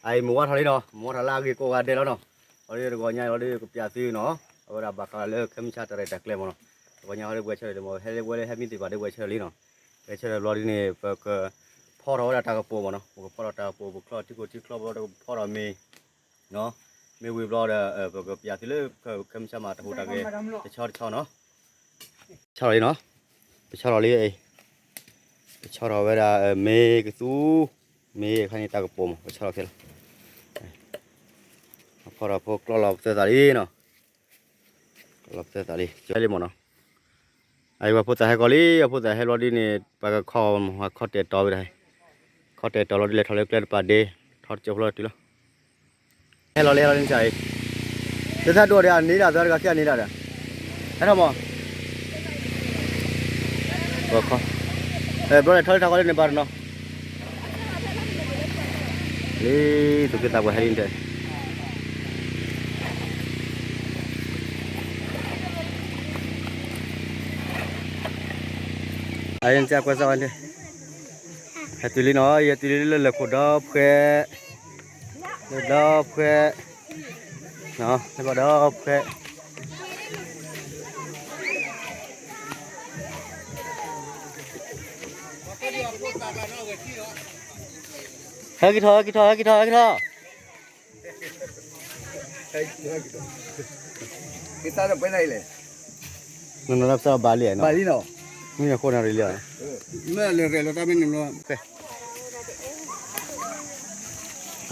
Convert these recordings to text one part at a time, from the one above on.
အအံၤမုၢ်ဝါထီၣ်လံနီၤ, မုၢ်ဝါထီၣ်လၢအဂ့ၤကိးဂၤဒဲးလီၤနီၤ. အီၤဒ်တဂီၤညါအံၤလီၤဒ်ကပျးသုနီၤ, အဝဲဒၣ်ဘၣ်ဃးလၢခဲမုၢ်ဆါတၢ်ရဲၣ်တၢ်ကျဲၤမ့ၢ်နီၤ. တဂီၤညါအီၤဒ်ပဝဲဆၢထၢၣ်လံမ့ၢ် ဟဲလၢပဝဲလၢဟဲမံသ့ၣ်ဘၣ်ဒ်ပဝဲဆၢထၢၣ်လံနီၤ. ပဝဲဆၢထၢၣ်ဘျီဒ်န့ၣ် ပကဖီထီၣ်ဝဲဒၣ်တၢ်ကပိာ်မ့ၢ်နီၤ, ပကဖီထီၣ်တၢ်ကပိာ် ပချီထံခိၣ်ထံချီဘျီဒီး ပကဖီထီၣ်မ့ၤ မ့ၢ်ဝံၤဘျီဒီး ပကပျးသုလၢ ခဲမုၢ်ဆါမးတဟူးတၢ်ဂဲၤ တဆီတဆီနီၤ. ဆီထီၣ်လံနီၤ, ပဆီထီၣ်လံ, ပဆီထီၣ်ဝဲဒၣ် မ့ၢ်ကသူ, မ့ၢ်အခါန့ၣ်တၢ်ကပိာ်မ့ၢ် ပဆီထီၣ်ခဲလၢာ်, ဖီထီၣ်ဖိကျီလီၤပသၢသးလံနီၤ, ကျီလီၤပသၢသးလံ ကၠီလံမ့ၢ်နီၤ. အဝဲဖိသၣ်ဟဲကီးလံ, အဖိသၣ်ဟဲလီၤဒ်န့ၣ် ပှၤကခီမ့ၢ် ခီတဲာ်တီၤဝဲဒၣ်, ခီတဲာ်တီၤလီၤဒ်လဲၤထီၣ်လၢကျဲတပၤဒ့, ထီၣ်တကၠိဖျီတုၤလီၤ. ဟဲလီၤလၢဟဲလီၤလံကၠီအံၤ, တသးဒိၣ်ဒီးအန့ၣ်ဒၣ် သးတဂၤခံဂၤန့ၣ်ဒၣ်ဒီး, ဟဲထီၣ်မး, ဘျီလဲၤထီၣ်လၢထးကီလၢန့ၣ်ဘၣ်တနီၤ, လံ, သူၣ်က့သးပှၢ်ဟဲလံတဲ အယကွဲးစၢ်ဝဲန့ၣ်, ဟဲတုၤလံနီၤ, ယဲတုၤလံလၢလၢၢ်ခိၣ်ဒီဖှဲ, လၢဒီဖှဲ, လၢကီၢ်ဒီဖှဲ, ဟဲက့ၤထီၣ် ဟဲက့ၤထီၣ် ဟဲက့ၤထီၣ် က့ၤသးဒီးပှဲၤနၤအံၤလဲၣ်, နနီၤလၢပသးဘၣ်လံ, ဘၣ်လံနီၤ, မ့ၢ်အဃိနၤရံလံ, မ့ၢ်လဲၤရဲၣ်လီၤတၢ်မ့ၢ်နနီၤ,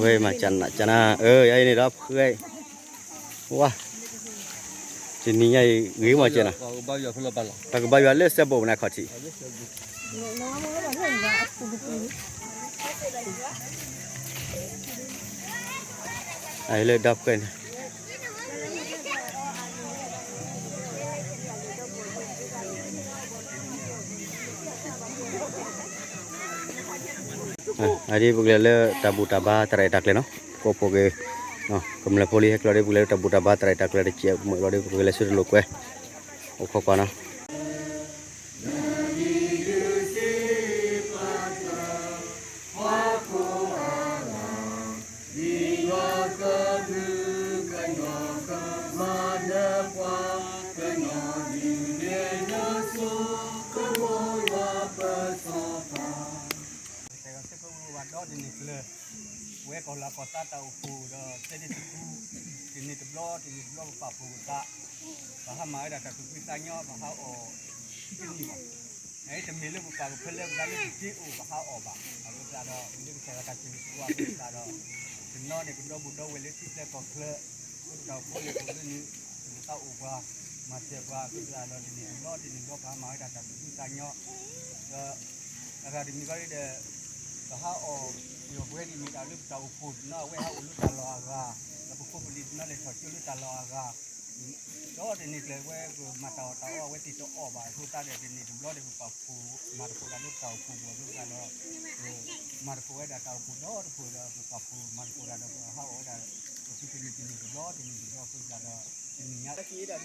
ဝဲမၤကနၣ်ကနၣ်, အၢ ယၤအံၤန့ၣ်ဒီးဖှဲ, ဝါ, တနံၤညါအံၤဂ့ၤမးကဲနၤ, တၢ်ကဘါယွၤလၢစဲဘိးမနၤခီၣ်ထံး အလၢဒီဖှဲန့ၣ်, အဒ်ပကလဲၤလၢတၢ်ဘူၣ်တၢ်ဘါတၢ်ရဲၣ်တၢ်ကျဲၤနီၤ, ကိးဖိက့ၤ, ကမျၢၢ်ဖိလံဟဲကျီဒ်ပကလဲၤလၢတၢ်ဘူၣ်တၢ်ဘါတၢ်ရဲၣ်တၢ်ကျဲၤ တစဲးမုာ်လီၤဒ်ပကလဲၤဆူတလိာ်ကွဲ, အိၣ်ခိးကွၢ်နီၤ. ပကတဲဂီၤစ့ၢ်ကီးဝံၤဝဲဒီတနံၤကျၢၤ, ပဝဲကီၢ်လၤကီၢ်သးတၢ်အိၣ်ဖှိၣ်ဒီး တဲဒ့ၣ်တကူ, တနံၤတဘျီ တနံၤတဘျီပပာ်ဖှိၣ်ပသး, ပဟးမၤဝဲဒၣ်တၢ်သူၣ်ဖှံသးညီ ပဟးအီၣ်တနံၤဘၣ်, တမ့ၢ်လၢပပာ်ကဖၢလၢပသးလၢပက့အိၣ်ပဟးအီၣ်ဘၣ်, အဃိသတးဒီး ပမ့ၢ်ကစၢ်ယွၤတၢ်ဆိၣ်ဂ့ၤဆိၣ်ဝါအဃိသတးဒီး တနီၤန့ၣ် ကဒီဘူးဒီဝဲၢ်လၢထံချၢကီၢ်ချၢ, လၢပတၢ်အိၣ်ဖှိၣ်လၢပအိၣ်လၢန့ၣ် ပကသးအိၣ်ပှၤ မၤစၢၤပှၤအဃိသတးဒီး တနံၤတဘျီ တနံၤတဘျီ ပဟးမၤဝဲဒၣ်တၢ်သူၣ်ဖှံသးညီ ဒီး အဂၤတမံၤဃီဒီး ပဟးအီၣ်ပှဲၤဒ်မ့ၢ်ဒၣ်လၢပတၢ်အိၣ်ဖှိၣ်တနီၤ အဝဲဟးအိၣ်လၢတၢ်လီၢ်အဂၤ, ဒီးပဖိပလံၤတနီၤလဲၤထီၣ်ကၠိလၢတၢ်လီၢ်အဂၤ, ဒီးတနံၤကျၢၤဝဲပမၤတၢ်အီၣ်တၢ်အီအဝဲသ့ၣ်တအီၣ်ဘၣ်အဃိသတးဒီး တနံၤတဘျီဒီးပပာ်ဖှိၣ်မၤသကိးတၢ်လၢပတၢ်အိၣ်ဖှိၣ်ပူၤအဃိသတးဒီး မၤသကိးဝဲဒၣ်တၢ်အိၣ်ဖှိၣ်ဒီတဖှိၣ်ဒီး ပပာ်ဖှိၣ်မၤသကိးတၢ်ဒီး ပဟးအီၣ်ဝဲဒၣ် ပဖုတနံၤတနံၤတဘျီ တနံၤတဘျီအဃိသတးဒီး တနံၤညါ တၢ်က့ၤဝဲဒၣ်ဒ်န့ၣ်လီၤ. ဒ်န့ၣ်အသိးတဂီၤညါအံၤစ့ၢ်ကီးန့ၣ် ပဝဲပတၢ်အိၣ်ဖှိၣ်ဒီတဖှိၣ်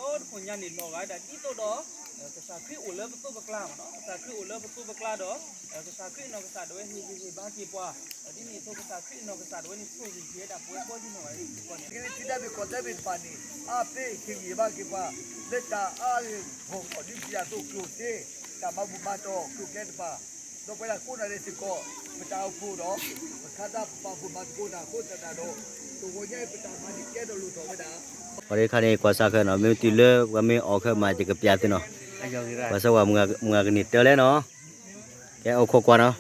ညါန့ၣ် လီၤဂာ်ဝဲဒၣ်ဒ်သိးဒီး ကစၢ်ခရံာ်အိၣ်လၢပသိးပကျါမ့ၢ်နီၤ, ကစၢ်ခရံာ်အိၣ်လၢပသိးပကျါဒီး ကစၢ်ခရံာ်အနီၢ်ကစၢ်ဒၣ်ဝဲဟ့ၣ်ဂံၢ်ဟ့ၣ်ဘါက့ၤပှၤ, ဒ်န့ၣ်အသိးကစၢ်ခရံာ်အနီၢ်ကစၢ်ဒၣ်ဝဲန့ၣ် ဆိၣ်ဂ့ၤက့ၤဝဲဒၣ်ပဝဲကိးဒ်နီၢ်ဂၤဒ်န့ၣ်စ့ၢ်ကီးန့ၣ် ထံတဘ့ၣ်ကီၢ်သဘ့ၣ်တဖၣ်န့ၣ် အါဖ့ဟ့ၣ်ဂံၢ်ဟ့ၣ်ဘါက့ၤပှၤ လၢတၢ်အါဂီၢ်ဂီၢ်ဒ်ပျၢ်သိးကျိၣ်စ့ တၢ်မၤဘူၣ်မၤတီၢ်ကျိၣ်ကျဲတဖၣ် ဒီးပဝဲဒၣ်ကိးနၤဒဲးစ့ၢ်ကီး ပတၢ်အိၣ်ဖှိၣ်ဒီး ပခါသးပပာ်ဖှိၣ်မၤသကိးတၢ်အဃိသတးဒီး တဂီၤညါအံၤပတၢ်မၤန့ၣ်ကဲထီၣ်လိၣ်ထီၣ်ဝဲဒၣ် ပှၤဒ်ခါန့ၣ် ကွၢ်စၢ်ခဲနီၤ မ့ၢ်တုၤလၢပှၤမ့ၢ်အီၣ်ခဲမး ယကပျးသုနီၤ, ကွၢ်စၢ်ဝဲမုၢ်ဂၤကန့ၢ်တၢ်လဲၣ်နီၤ, ကဲအိၣ်ခိးကွၢ်နီၤ.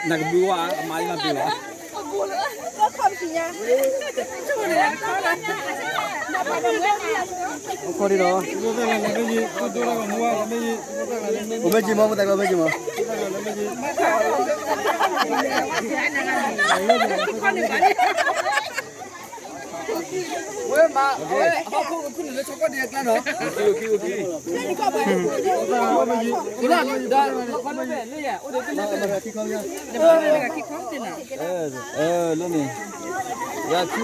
နကဘုဝါအမၤလၢသၢခီနီၤ, နကဘုဝါအမၤလၢသၢခီနီၤ. အိၣ်ခိးဒံးနီၤ, အိၣ်မ့ၢ်ကံမီၤ ဖိသၣ်ကျါမ့ၢ်ကံမီၤ. ဝဲမၤ ဝဲဟီၣ်ခိၣ်ကခုၣ်န့ၣ်လၢဆီကီၢ်ဒဲးအကျါနီၤ. လၢန့ၣ် ကဲ ကဲ ဆီတဂၤတဘ့ၣ်လီၤ. ကဲ ဘျီ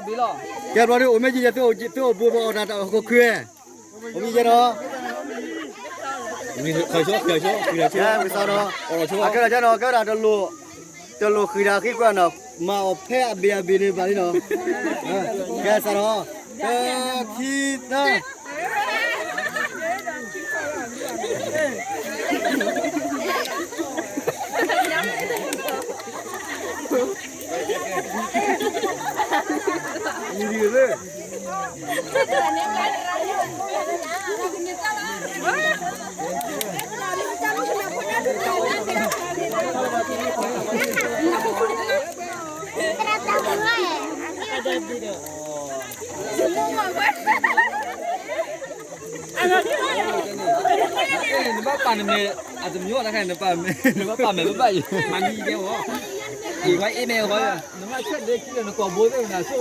ဒုး အိၣ်မ့ၢ်ယံၤယဲ သုအိၣ်ဘိဘၣ်အီၣ်တၢ်တၢ်ဟီၣ်ခိၣ်ခုၣ်ဝဲ အိၣ်မ့ၢ်ယဲဒီး ဝံသးဒီး အကဲဒၣ်ကဲနီၤ ကဲဒၣ်တလိၣ် တလိၣ်ဃံးတၢ်ဃံကွၢ်နီၤ မၤအီၣ်ဖဲအဘ့ၣ်အဘ့ၣ်န့ၣ်ဘၣ်လံနီၤ ကဲစးဒီး တၢ ခံ သၢ နဘၣ်ပာ်နမဲာ် အတမံၤတခါန့ၣ် နပာ်မဲာ် နဘၣ်ပာ်မဲာ်ဘၣ်ဘၣ်အံၤ မၤမံၤကဲဝဲ အံၤဝဲအ့ၣ်မဲာ်ဝဲ နဘၣ်ဆၢဒ့ခံလၢနကိာ်ဘိသ့ၣ်နၤဆိ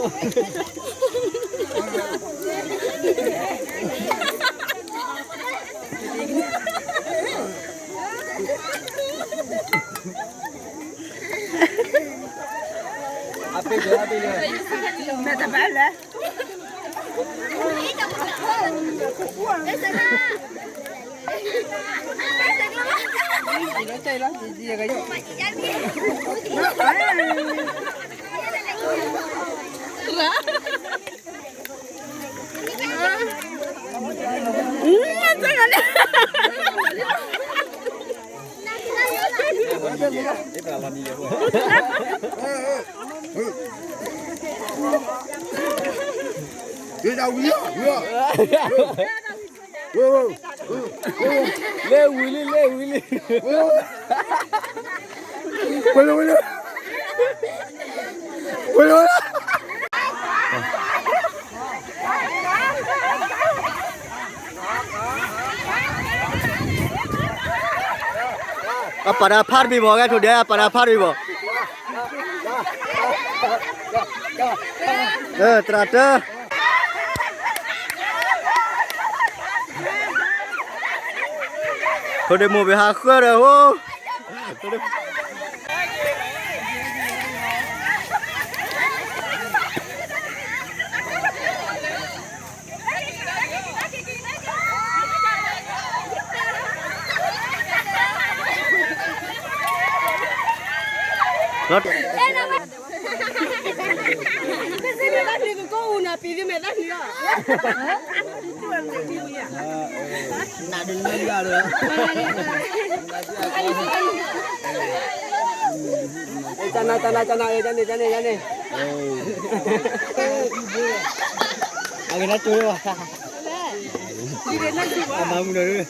အပ့ၤကဲ အပ့ၤကဲ မဲာ်တဘၣ်လဲၣ် လဲၤဝံၤလံ လဲၤဝံၤလံ ဝဲလၢ ဝဲလၢ ဝဲလၢ အပာ်တၢ်ဖးတဘံၣ်ဘၣ် ကဲထိၣ်ဒဲး အပာ်တၢ်ဖးတဘံၣ်ဘၣ် သရၣ်တၢ ထိၣ်ဒဲးမိၢ်ပဟးဃၢဒီးဟိ ကနၤ ကနၤ ကနၤ ကနၤ ကနၤ ကနၤ အဂ့ၢ်နၢ်တူၢ်ဘၣ် အမၤမုၢ်ဒီး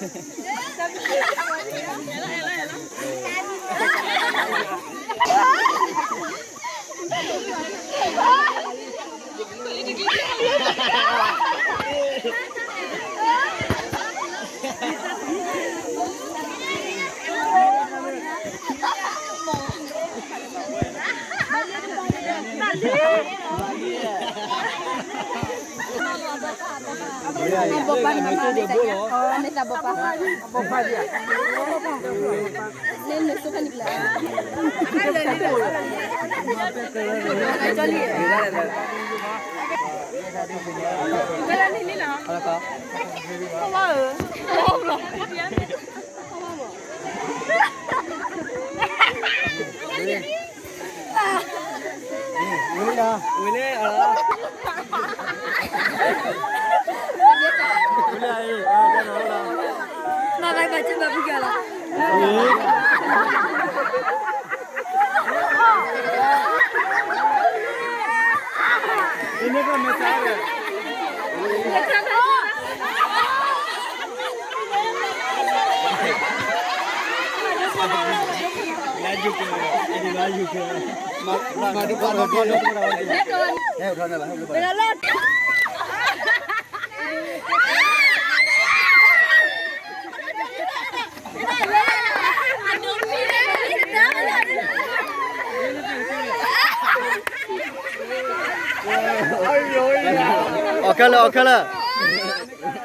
အီၣ်ခဲလၢာ် အီၣ်ခဲလၢာ် န့ၣ်တခီလံ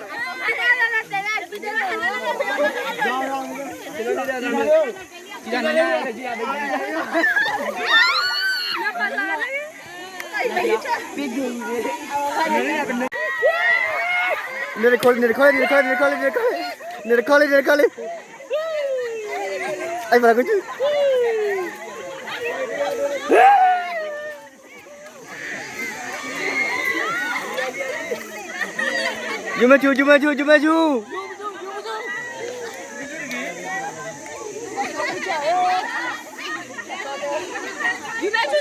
န့ၣ်တခီလံ န့ၣ်တခီလံ န့ၣ်တခီလံ န့ၣ်တခီလံ အဲၣ်ပှၤက ယူၤမဲာ်ဆူၣ် ယူၤမဲာ်ဆူၣ် ယူၤမဲာ်ဆူၣ် ခီဒံးဒီ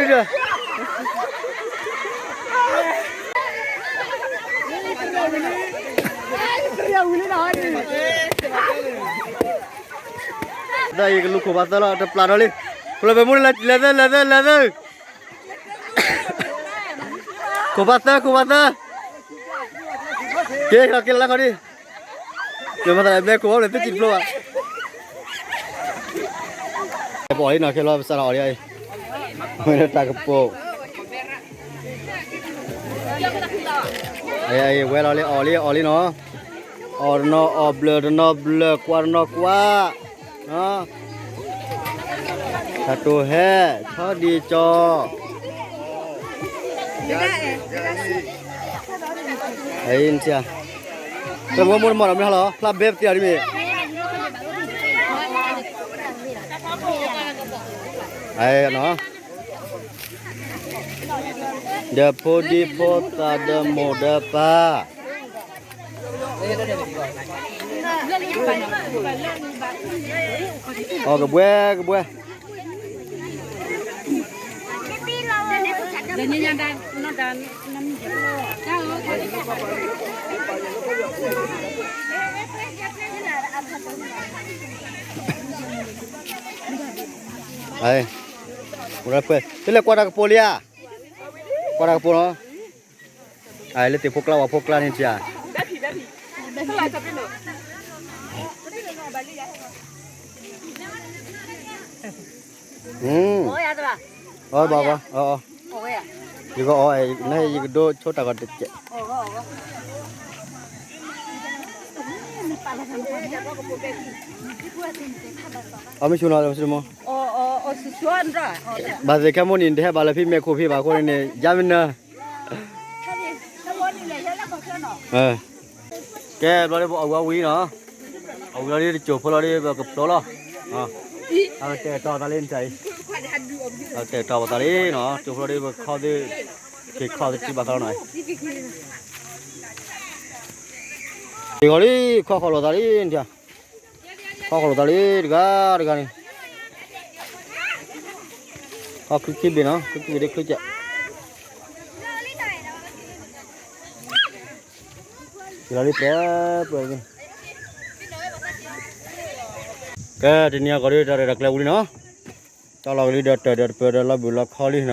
း တၢ်အံၤကလူၤခိၣ်ဘၣ်သၢလီၤ တပျၢ်ထီၣ်လံ ဖျၢၣ်ပှဲၤမူန့ၣ် လဲၤသၢ လဲၤသၢ လဲၤသၢ ခိၣ်ဘၣ်သၢ ခိၣ်ဘၣ်သၢ က့ၤလီၤ က့ၤလီၤလၢခီဒံး မ့ၢ်မၤသးလဲၤမ့ၢ်ခိၣ်ဘၣ်လဲၤသုစံၣ်တဖျိဘၣ် ပအီၣ်လံနီၤ ခဲလီၤပစးထီၣ်အီၣ်လံအံၤ ဝဲလၢတၢ်ကပိာ် ဝဲလီၤလံ အီၣ်လံ အီၣ်လံနီၤ အီၣ်တနီၤအီၣ်ဘျၢၣ်တနီၤဘျၢၣ် ကွၢ်တနီၤကွၢ် တၢ်တိာ်ဟဲ ဆီဒံၣ်ကၠီ အံၤနထံၣ် တမ့ၢ်မိၢ်တမီၢ်ဒီးမ့ၢ်ဟါလီၤ ဖျါဘဲပသ့ၣ်အီၤဒ်မ့ၢ် အနီၤ ဒီးဖိဒံဖိသၣ်ဒီးမိၢ်ဒီးပၢ် အီၣ်ကဘှဲကဘှဲ တလဲၤကွၢ်တၢ်ကပိာ်လံဧါ ကွၢ်တၢ်ကပိာ်လီၤ လၢသ့ၣ်ဖိကျါဝဲဖိကျါန့ၣ်တၢ် အီၣ်ဘၣ်ဘၣ် အီၣ်အီၣ် ယကအီၣ် နယကဒိဆိတၢ်ဂီၤတကဲး အီၣ်မ့ၢ်ဆူၣ်နီၤ မ့ၢ်ဆူၣ်မ့ၢ် ဘၣ်သ့ၣ်ခဲမိၢ်နံၤ နတဟဲဘၣ်လၢဖံမဲာ်ခိၣ်ဖံဘၣ်အဃိန့ၣ် ယါမ့ၢ်နၢၤ ကဲ ဘျီဒ်ပအီၣ်ဝံၤအီၣ်ဝံၤနီၤ အီၣ်ဝံၤလီၤဒ်တစိၢ်ဖိလီၤဒ်ပကဖျိလီၤ အကတဲာ်ကတီၤသးလံနတၢ်အံၤ အကတဲာ်ကတီၤပသးလံနီၤ စိၢ်ဖိလီၤဒ်ပခီသ့ၣ် က့ၤခီသ့ၣ်ထံဘၣ်သးလီၤနီၤ က့ၤဂီၤလံ ခီဃီလိာ်သးလံနတၢ် ခီဃီလိာ်သးလံ တဂၤတဂၤန့ၣ် ခီချံခံဘ့ၣ်နီၤ ချံခံဘ့ၣ်ဒ်ချံကဲး က့ၤလီၤလံ ပှဲၤပှဲၤ ကဲ တနံၤအဂီၢ်ဒ်တၢ်ရဲၣ်တၢ်ကျဲၤဝံၤလံနီၤ တီၢ်လီၤကလံဒီးတၢ်ဒၢးတပၢၢ်ဒီးလီၤဘုၣ်လီၤခီလံနီၤ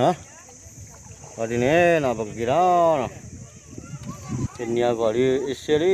လီၤဒ်န့ၣ်နီၤ ပကက့ၤဒီးနီၤ တနံၤအဂီၢ်ဒ်အ့ၣ်စ့လံ